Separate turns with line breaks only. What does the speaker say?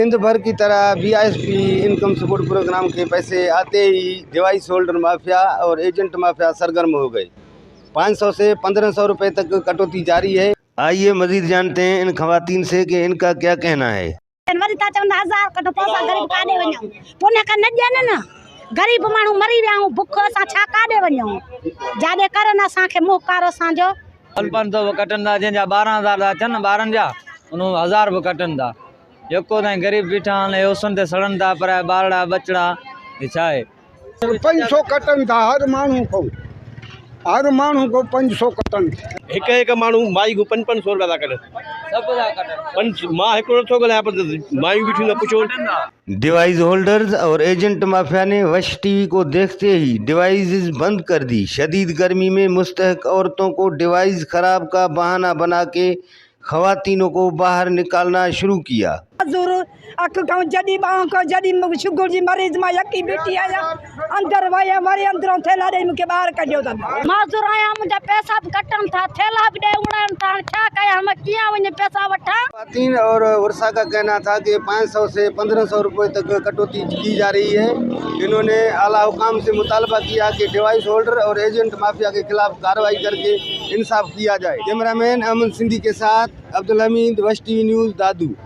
सिंध भर की तरह B I S P income support programme के पैसे आते ही डिवाइस होल्डर माफिया और एजेंट माफिया सरगर्म हो गए। 500 से 1500 रुपए तक कटौती जारी है। आइए मजीद जानते हैं इन खवातीन से कि इनका क्या कहना है।
وري ٿا چون ته هزار ڪڍو پوء اسان غريب ڪاڏي وڃون پوء ان کان نه ڏين نه غريب ماڻهو مري ويا آهيون بک اسان ڇا ڪاڏي وڃون جاڏي ڪرن اسان کي منهن ڪارو اسان جو.
پنج پنج سو به ڪٽن ٿا جنهن جا 12 هزار ٿا اچن نه ٻارن جا ان هزار به ڪٽن ٿا يڪو تائين غريب بيٺا آهن اهي اسن تي سڙن ٿا پر ٻارڙا ٻچڙا هي ڇا آهي.
500 ڪٽن ٿا هر ماڻهو کان هر ماڻهو کان 500 ڪٽن ٿا.
هڪ هڪ ماڻهو مائي کان پنج پنج سو روپيا ٿا ڪڍن.
سڀ ٿا ڪڍن.
پنج مان هڪڙو نٿو ڳالهايان پر مايون بيٺيون ٿا پڇو.
ڊوائيز هولڊرز اور ايجنٽ مافيا ني وش ٽي وي ڪو ديکتي هي ڊوائيزز بند ڪر the شديد گرمي ۾ مستحق عورتون ڪو ڊوائيز خراب ڪا بهانا بنا ڪي خواتينون ڪو باهر نڪالنا شروع ڪيا.
معذور اک کان جڏي ٻانهن کان جڏي شگر جي مريض مان يڪي بيٺي آهيان اندر ويم وري اندرون ٿيلها ڏئي مونکي ٻاهر ڪڍيو اٿن.
معذور آهيان منهنجا پئسا به ڪٽن ٿا ٿيلها به ڏئي اڙائن ٿا هاڻي ڇا ڪيان مان ڪيئن وڃي پئسا وٺان.
خواتين اور ورثا کا کهنا ٿا ڪه 500 سي 1500 روپئي تڪ ڪٽوتي ڪي جا رهي هي انهون ني اعليٰ حڪام سي مطالبه ڪيا ڪه ڊوائيس هولڊر اور ايجنٽ مافيا ڪي خلاف ڪارروائي ڪرڪي انصاف ڪيا جائي. ڪيمرا مين احمد سنڌي ڪي ساٿ عبدالحميد وش ٽي وي نيوز دادو.